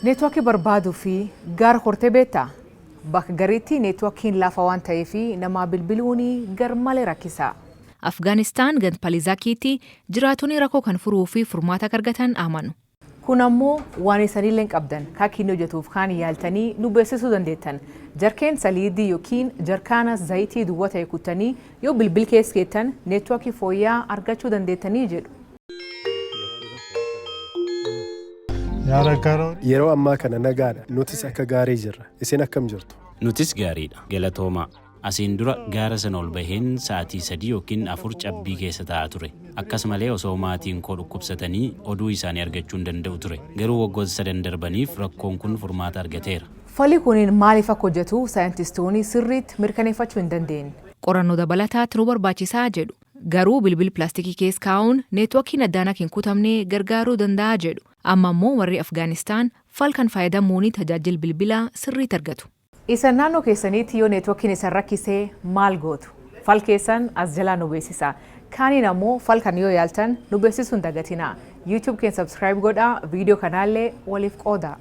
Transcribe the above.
Neetwoorkii barbaaduu fi gaara hortee beektaa? Bakka gariitti neetwoorkiin lafa waan ta'eef namaa bilbiluun garmalee rakkisa. Afgaanistaan ganda Paliizaakiitti jiraatonni rakkoo kan furuu fi furmaata akka argatan amanu. Kun ammoo waan isanillee hin qabdan kakkiin hojjetuuf kaan yaaltanii nu beeksisuu dandeettan. Jarkeen saliidii yookiin jarkaana zayitii duwwaa ta'e kuttanii yoo bilbil keessa keettan neetwoorkii fooyya'aa argachuu dandeettanii jedhu. Yeroo ammaa kana nagaadha. Nutis akka gaarii jirra. Isin akkam jirtu? Nutis gaariidha. Galatoomaa. Asiin dura gaara sana ol baheen sa'aatii 3 yookiin 4 cabbii keessa taa'aa ture. Akkas malee osoo maatiin koo dhukkubsatanii oduu isaanii argachuu hin danda'u ture. Garuu waggoota sadan darbaniif rakkoon kun furmaata argateera. Falli kun maaliif akka hojjetu saayintistoonni sirriitti mirkaneeffachuu hin dandeenye. Qorannoo dabalataatti nu barbaachisaa jedhu. Garuu bilbil pilaastikii keessa kaa'uun neetwoorkiin addaan akka hin kutamne gargaaruu danda'a jedhu. Amma immoo warri Afgaanistaan fal kan fayyadamuun tajaajila bilbilaa sirriitti argatu. Isan naannoo keessaniitti yoo neetwoorkiin isan rakkisee maal gootu? Fal keessan as jalaa nu beeksisa. Kaaniin ammoo fal kan yoo yaaltan nu beeksisuu hin dagatinaa. YouTube keenya subscribe godhaa, viidiyoo kanaallee waliif qoodaa.